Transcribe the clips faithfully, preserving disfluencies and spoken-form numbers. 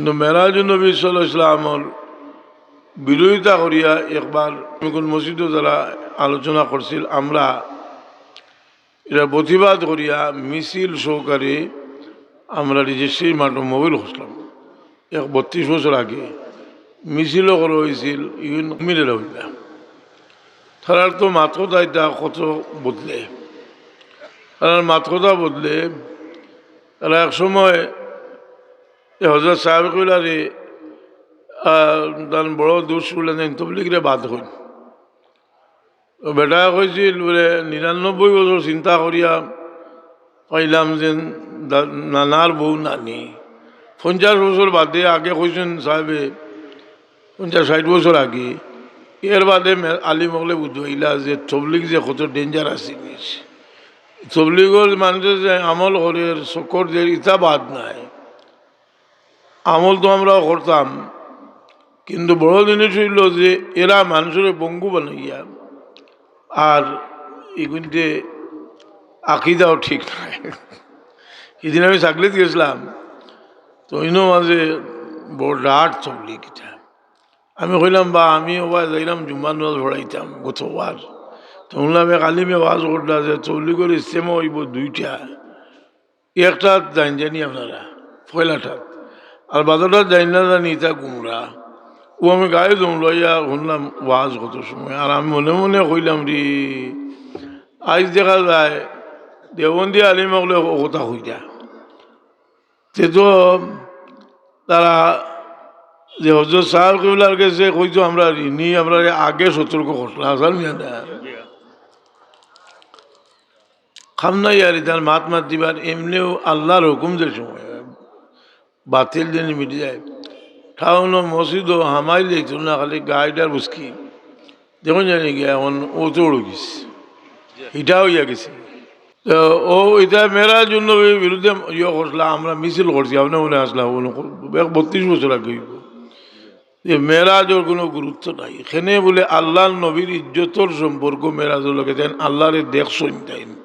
তো মেরাজুন নবী সাল্লাল্লাহু আলাইহি ওয়াসাল্লামর বিরোধিতা করিয়া একবার কোন মসজিদো তারা আলোচনা করছিল, আমরা এরা প্রতিবাদ করিয়া মিছিল সহকারে আমরা রেজিস্ট্রি মাঠো মোবিল করছিলাম। এক বত্রিশ বছর আগে মিছিলও করা হয়েছিল, ইউন মিলে হইলা। তারার তো মাত কথা এটা কত বদলে, তারার মাত কথা বদলে। তারা এক সময় এ হজরত সাহেব কইলারে, আহ, তান বড় দুষ বলে নেন, তবলিগরে বাদ হইন। তো বেটায় কইছিল বলে, "নিরানব্বই বছর চিন্তা করিয়া পাইলাম যে দা-, নানার বউ নানি।" পঞ্চাশ বছর বাদে, আগে কইছেন সাহেবে, পঞ্চাশ ষাট বছর আগে, এর বাদে মে-, আলিম অকলে বুঝাইলা যে তবলিগ যে কত dangerous জিনিস। তবলিগর মানুষে যে আমল করের, চক্কর দের, ইতা বাদ নাই। আমল তো আমরাও করতাম, কিন্তু বড় জিনিস হইল যে এরা মানুষরে পঙ্গু বানাইয়া, আর এগুনতে আকিদাও ঠিক নাই। সেদিন আমি চাকরিত গেছিলাম, তো ইনো মাঝে বড় ডাট তবলিগ এটা। আমি কইলাম, "বা, আমি ওবা যাইলাম, জুম্মার নামাজ পড়াইতাম গতবার।" তো শুনলাম এক আলিমে ওয়াজ করলা যে তবলিগর ইজতেমা হইব দুইটা, একটাত যাইন জানি আপনারা, পয়লাটাত, আর বাদরটাত যাইন না জানি, ইটা গুমরা। ও আমি গায়ে দম লইয়া শুনলাম ওয়াজ কত সময়, আর আমি মনে মনে কইলাম, "রে, আইজ দেখা যায় দেওবন্দি আলিম অকলে ও কথা কইতা।" তে তো তারা যে হজরত সাহেব কিবলার গেছে কইতো আমরা ঋণী, আমরা আগে সতর্ক করলা, হাসান মিয়া না। খাম নাই আর ইতার মাত মাত দিবার, এমনিও আল্লাহর হুকুম যে সময় বাতিল দিন মিটি যায়, টাউন ও মসজিদ ও হামাই লইতো না, খালি গাইড আর বুঝকি। দেখুন জানি গিয়া এখন ও তো উড়ে গেছে, এটা হইয়া গেছে। তো ও এটা মেরাজুন নবীর বিরুদ্ধে ইয়ে করছিলা, আমরা মিছিল করছি, আপনি মনে আসলা, এক বত্রিশ বছর আগে হইব। যে মেরাজর কোনো গুরুত্ব নাই। এখানে বলে আল্লাহর নবীর ইজ্জতর সম্পর্ক মেরাজর লগে, দেন আল্লাহরে দেখছইন তাইন।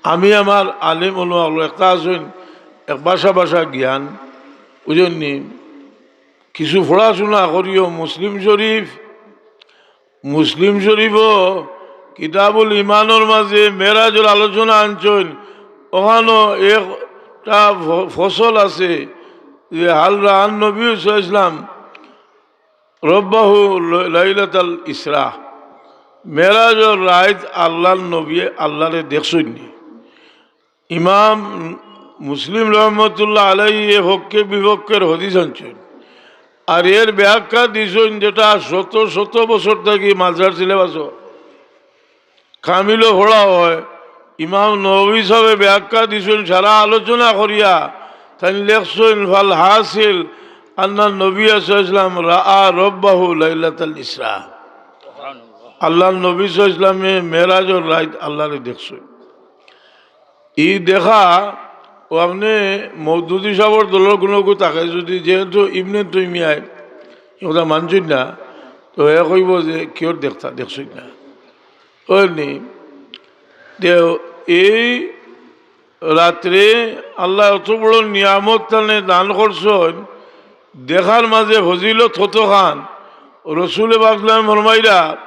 আমি আমার আলিম ওলামা অকল একটা আছইন, এক ভাষা ভাষা জ্ঞান, বুঝেননি? কিছু পড়াশোনা করিও, মুসলিম শরীফ, মুসলিম শরীফও কিতাবুল ইমানর মাঝে মেরাজর আলোচনা আনছইন। ওখানো একটা ফ-, ফসল আছে যে হাল রাআন নবী সাল্লাল্লাহু আলাইহি ওয়াসাল্লাম রব্বাহু ল-, লাইলাতাল ইসরা, মেরাজর রাইত আল্লাহর নবী আল্লাহরে দেখছইননি। ইমাম মুসলিম রহমতুল্লাহ আলাইহি এ পক্ষে বিপক্ষের হাদিস আনছইন, আর এর ব্যাখ্যা দিছইন যেটা শত শত বছর থাকি মাদ্রাসার সিলেবাসও কামিলও পড়া হয়। ইমাম নবী সাহেবে ব্যাখ্যা দিছইন সারা আলোচনা করিয়া, তাইন লেখছইন, "ফাল হাসিল আন্না নবী সাল্লাল্লাহু আলাইহি ওয়াসাল্লাম রাআ রব্বাহু লাইলাতাল ইসরা।" আল্লাহর নবী সাল্লাল্লাহু আলাইহি ওয়াসাল্লামে মেরাজর রাইত আল্লাহরে দেখছইন। ই দেখা, ও আপনে মওদুদি সাহেবর দলর কোনো কেউ থাকে যদি, যেহেতু ইবনে তৈমিয়ায় এ কথা মানছইন না, তো এ কইব যে কিওর দেখতা, দেখছইন না। অয়নি? তে এই রাত্রে আল্লাহ অত বড় নিয়ামত তানে দান করছইন, দেখার মাঝে ফজিলত কতখান। রসুলে পাক ফরমাইরা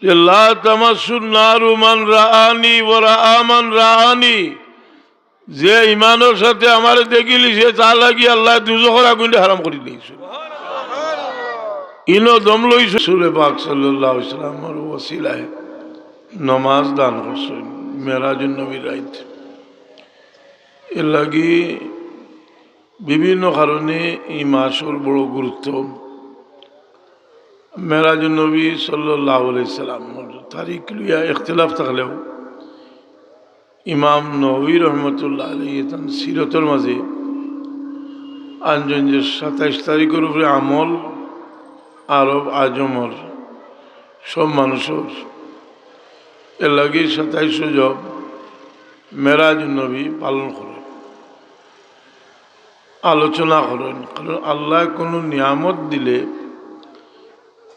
যে, "লা তামাসসুন নারু মান রাআনি ওয়া রাআ মান রাআনি।" যে ইমানর সাথে আমারে দেখিলিছে, তার লাগি আল্লাহ দুজখর আগুনরে হারাম করি দিছে। ইনো দম লইছে রসুলে পাক সাল্লাল্লাহু আলাইহি ওয়াসাল্লামর ওসিলায় নমাজ দান করছইন মেরাজুন নবীর রাইত। এর লাগি বিভিন্ন কারণে এই মাসর বড় গুরুত্ব। মেরাজুন নবী সাল্লাল্লাহু আলাইহি সাল্লাম তারিখ লইয়া ইখতিলাফ থাকলেও ইমাম নবী রহমতুল্লাহ আলাইহি তান সিরতর মাঝে আনছইন যে সাতাইশ তারিখর উপরে আমল আরব আজমর সব মানুষর, এর লাগি সাতাইশ রজব মেরাজুন নবী পালন করে। আলোচনা করইন। কারণ আল্লাহ কোনো নিয়ামত দিলে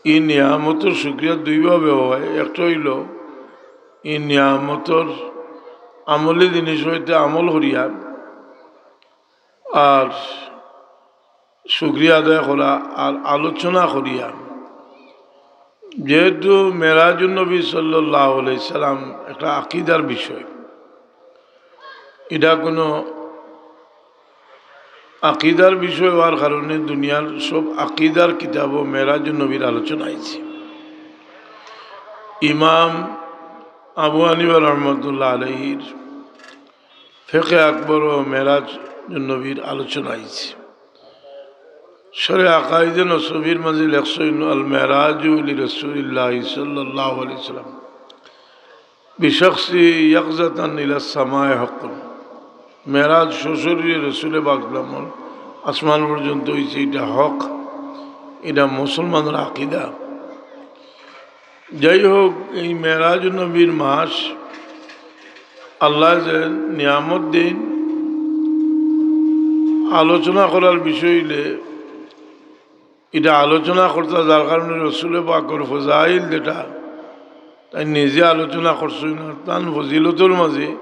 এই নিয়ামতর শুকরিয়া দুইভাবে হয়। একটা হইল এই নিয়ামতর আমলি জিনিস হইতে আমল করিয়া, আর শুকরিয়া আদায় করা আর আলোচনা করিয়া, যেহেতু মেরাজুন নবী সাল্লাল্লাহু আলাইহি সাল্লাম একটা আকিদার বিষয়, এটা কোনো আকিদার বিষয় হওয়ার কারণে দুনিয়ার সব আকিদার কিতাবও মেরাজুন নবীর আলোচনা আইছে। ইমাম আবু হানিফা রহমতুল্লাহ আলাইহির ফেকে আকবর ও মেরাজ নবীর আলোচনা আইছে। শরে আকাইদে নসফির মাঝে লেখছইন, "আল মেরাজু লি রাসূলিল্লাহি সাল্লাল্লাহু আলাইহি ওয়াসাল্লাম বিশাখসি ইয়াকজাতান ইলা সামায়ে হক্কুন।" মেরাজ সশরীরে রসুলে পাক সাল্লামর আসমান পর্যন্ত হইছে, এটা হক, এটা মুসলমানের আকিদা। যাই হোক, এই মেরাজ নবীর মাস আল্লাহ যে নিয়ামত দিন আলোচনা করার বিষয় হইলে এটা আলোচনা করতা, যার কারণে রসুলে পাকর ফজাইল যেটা তাইন নিজে আলোচনা করছইন না, তান ফজিলতর মাঝে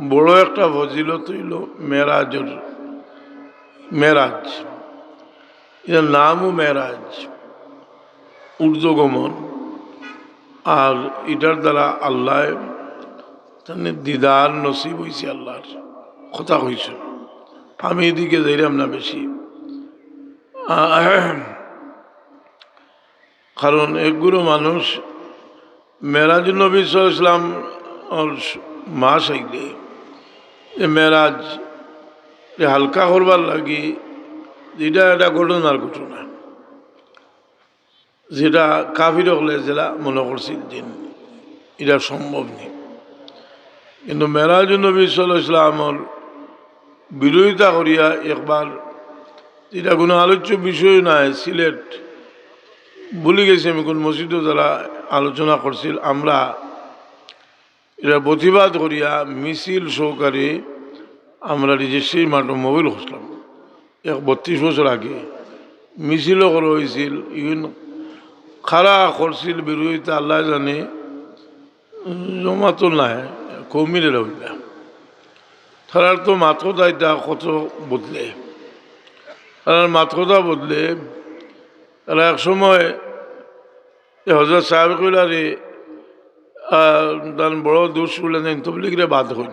বড় একটা ফজিলত হইল মেরাজর, মেরাজ, এটার নামও মেরাজ, ঊর্ধ্বগমন। আর এটার দ্বারা আল্লাহ তানে দিদার নসিব হইছে, আল্লাহর কথা কইছে। আমি এদিকে যাইলাম না বেশি, আহ, কারণ একগুলো মানুষ মেরাজ নবী সাল্লাল্লাহু আলাইহি ওয়াসাল্লাম ওর মাস আইলে এ মেরাজ এ হালকা করবার লাগি, এটা একটা ঘটনার ঘটনা, যেটা কাফির হকলে যেটা মনে করছিল যে এটা সম্ভব নেই। কিন্তু মেরাজ নবী সাল্লাল্লাহু আলাইহি ওয়াসাল্লামর বিরোধিতা করিয়া একবার, এটা কোনো আলোচ্য বিষয় নয়, সিলেট ভুলি গেছি আমি কোন মসজিদও যারা আলোচনা করছিল, আমরা এটা প্রতিবাদ করিয়া মিছিল সহকারে আমরা রেজিস্ট্রি মাঠে মোবিল করছিলাম। এক বত্রিশ বছর আগে মিছিলও করা হয়েছিল, ইভেন খাড়া করছিল বিরোধিতা, আল্লাহ জানে, জমাতো নাই, কমিরে রইলা। তারার তো মাত কথা এটা কত বদলে, তারার মাত কথা বদলে। তারা এক সময় এ হজরত সাহেব কইলা রে, আহ, তান বড় দুষ বলে নেন, তবলিগরে বাদ হইন।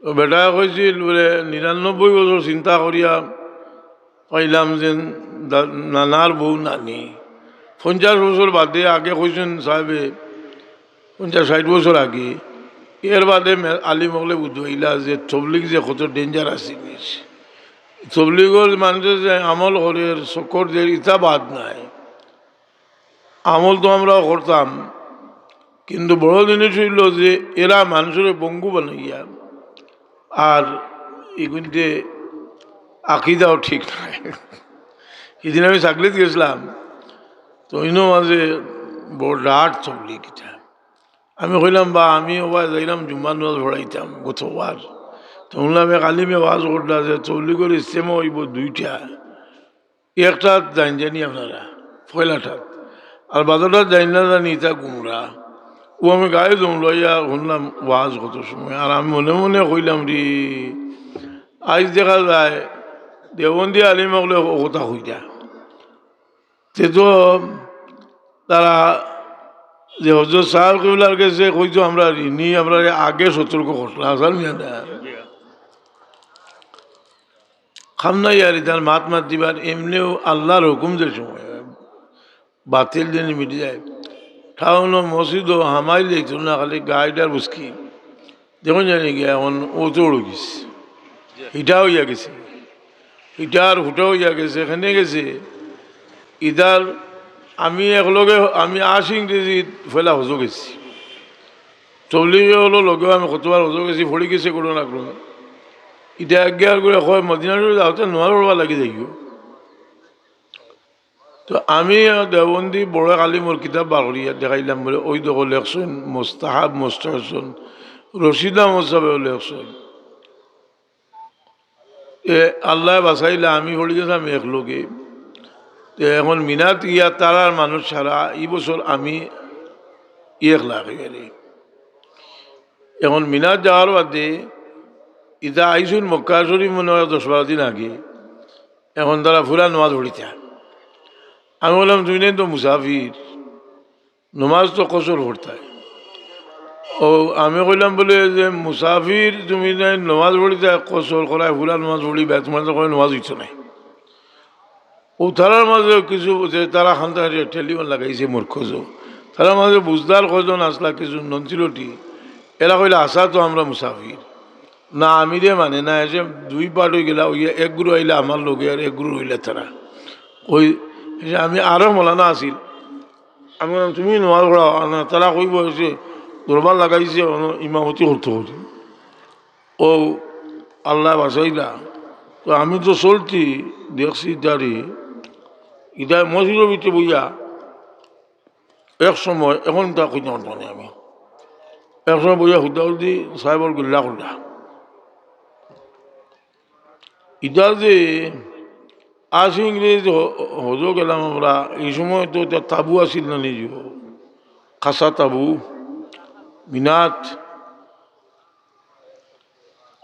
তো বেটায় কইছিল বলে, "নিরানব্বই বছর চিন্তা করিয়া পাইলাম যে দা-, নানার বউ নানি।" পঞ্চাশ বছর বাদে আগে কইছেন সাহেবে, পঞ্চাশ ষাট বছর আগে, এর বাদে মে-, আলিম হকলে বুঝাইলা যে তবলিগ যে কত ডেঞ্জারাস জিনিস। তবলিগর মানুষে যে আমল করের, চক্কর দের, ইতা বাদ নাই। আমল তো আমরাও করতাম, কিন্তু বড় জিনিস হইল যে এরা মানুষরে পঙ্গু বানাইয়া, আর এগুনতে আকিদাও ঠিক নাই। সেদিন আমি চাকরিত গেছিলাম, তো ইনো মাঝে বড় ডাট তবলিগ ইতা। আমি কইলাম, "বা, আমি ওবা যাইলাম জুম্মার নামাজ পড়াইতাম গতবার।" তো শুনলাম এক আলিমে ওয়াজ করলা যে তবলিগর ইজতেমা হইব দুইটা, একটাত যাইন জানি আপনারা, পয়লাটাত, আর বাদরটাত যাইন না জানি, ইতা গুমরা। ও আমি গায়ে দম লইয়া শুনলাম ওয়াজ কত সময়, আর আমি মনে মনে কইলাম, "রে, আইজ দেখা যায় দেওবন্দি আলিম হকলে ও কথা কইতা।" তে তো তারা যে হজরত সাহেব কিবলার গেছে কইতো আমরা ঋণী, আমরা আগে সতর্ক করলাম, আসাল মিয়া না। খাম নাই আর ইতার মাত মাত দিবার, এমনিও আল্লাহর হুকুম যে সময় বাতিল দিন মিটি যায়। টাউনও মসজিদও হামাই লইতো না, খালি গাইডার বুঝকি। দেখুন জানি গিয়া এখন ও তো উড়ে গেছে, হিটা হইয়া গেছে, হিটার ফুটা হইয়া গেছে, এখানে গেছে। ইতার আমি এক লগে, আমি আশি ইংরেজি ফেলা হজো গেছি, তবলিগে হলো লগেও আমি কতবার হজো গেছি, পড়ি গেছে কোনো না কোনো। ইটা একবার করে হয় মদিনা শরীফ যাওতে নোয়ার ওড়া লাগি যাইও। তো আমি দেওবন্দি বড় আলিমর কিতাব বার করিয়া দেখাইলাম বলে, ওই দেখো লেখছইন মোস্তাহাব, মোস্তাহসন, রশিদ আহমদ সাহেব লেখছইন। এ আল্লাহ বাঁচাইলা, আমি পড়ি গেছিলাম এক লগে। তো এখন মিনাত গিয়া তারার মানুষ ছাড়া এই বছর আমি একলা একেবারে। এখন মিনাত যাওয়ার বাদে ইতা আইছইন মক্কা শরীফ মনে হয় দশ বারো দিন আগে, এখন তারা পুরা নমাজ পড়িতা। আমি কইলাম, "তুমি নাই তো মুসাফির, নমাজ তো কসর পড়তায়।" ও, আমি কইলাম বলে যে, "মুসাফির তুমি নাই নমাজ পড়িতায়, কসর করায়, পুরা নমাজ পড়িবায়, তোমার তো কোনো নমাজ অইতো নায়।" ও তারার মাঝে কিছু যে তারা খান্তা টেলিফোন লাগাইছে মরকজো, তারার মাঝে বুঝদার কয়জন আসলা কিছু নন সিলটি, এরা কইলা, "আসা তো আমরা মুসাফির।" না, আমি রে মানে না, এসে দুই পার্ট অই গেলা, ওই এক গুরু আইলা আমার লগে আর এক গুরু অইলা তারা। ওই এসে আমি আরো মৌলানা আছিল, আমি কইলাম, "তুমি নমাজ পড়াও।" আর না, তারা কইব এসে দরবার লাগাইছে, অনো ইমামতি করতে করি। ও আল্লাহ বাঁচাইলা। তো আমি তো চলছি, দেখছি তারে, ইটা মসজিদর ভিতরে বইয়া এক সময়, এখন তা কইতে পারতাম না আমি, এক সময় বইয়া হুদাহুদি সাহেবর গিল্লা করলা। ইটা যে আশি ইংরেজি হ-, হজো গেলাম আমরা, এই সময় তো ইটা তাবু আছিল না নিজে, খাসা তাবু, মিনাত,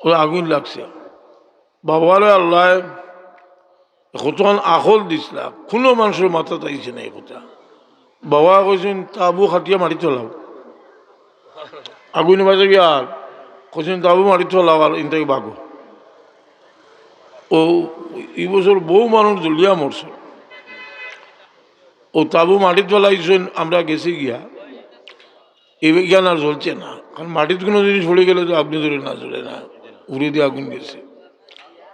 ওই আগুন লাগছে। বাবারে আল্লাহ কতখান আকল দিছলা, কোনো মানুষর মাথাত আইছে না এই কথা। বাবা কইছেন, "তাবু খাটিয়া মাটিত ফালাও।" আগুন বাজে গিয়া আর কইছেন, "তাবু মাটিত ফালাও আর ইন থাকি বাগো।" ও, এই বছর বহু মানুষ জ্বলিয়া মরছে। ও তাবু মাটিত ফালাইছেন, আমরা গেছি গিয়া। এই বিজ্ঞান আর জ্বলছে না, কারণ মাটিত কোনো জিনিস পড়ে গেলে তো আগুন ধরে না, জ্বলে না, উড়ে দিয়ে আগুন গেছে।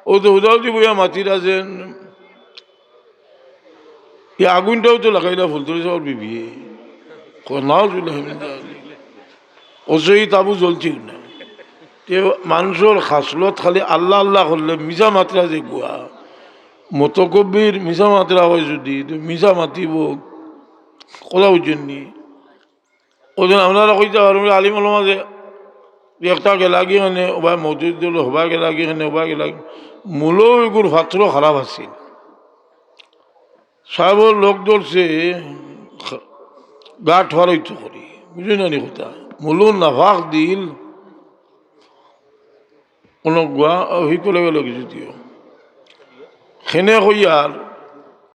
ও তো হুদাহুদি বইয়া মাতির আছেন, এই আগুনটাও তো লাগাইলা ফুলতলি সাহেবর বিবিয়ে। কয়, "নাউজুবিল্লাহ মিন জালিক।" ও সেই তাবু জ্বলছেও না। তে মানুষর খাসলত খালি আল্লাহ আল্লাহ করলে মিছা মাতরা যে গুয়া, মতকব্বির মিছা মাতরা হয় যদি, তো মিছা মাতিব, কথা বুঝছেন নি? ওই জন্য আপনারা কইতে পারবেন, আলিম ওলামা যে একটা গেলাগি মানে, ওবায় মসজিদ দিল, হবা গেলাগি মানে, ওবা গেলাগি। মূলও এগুর পাত্র খারাপ আছিল। সাহেবর লোক ধরছে, গাট ফারইতো করি। বুঝলি না নি কথা? মূলও নাফাক দিল, কোনো গুয়া, হি করে গেল কিছু দিও। খেনে কইয়ার,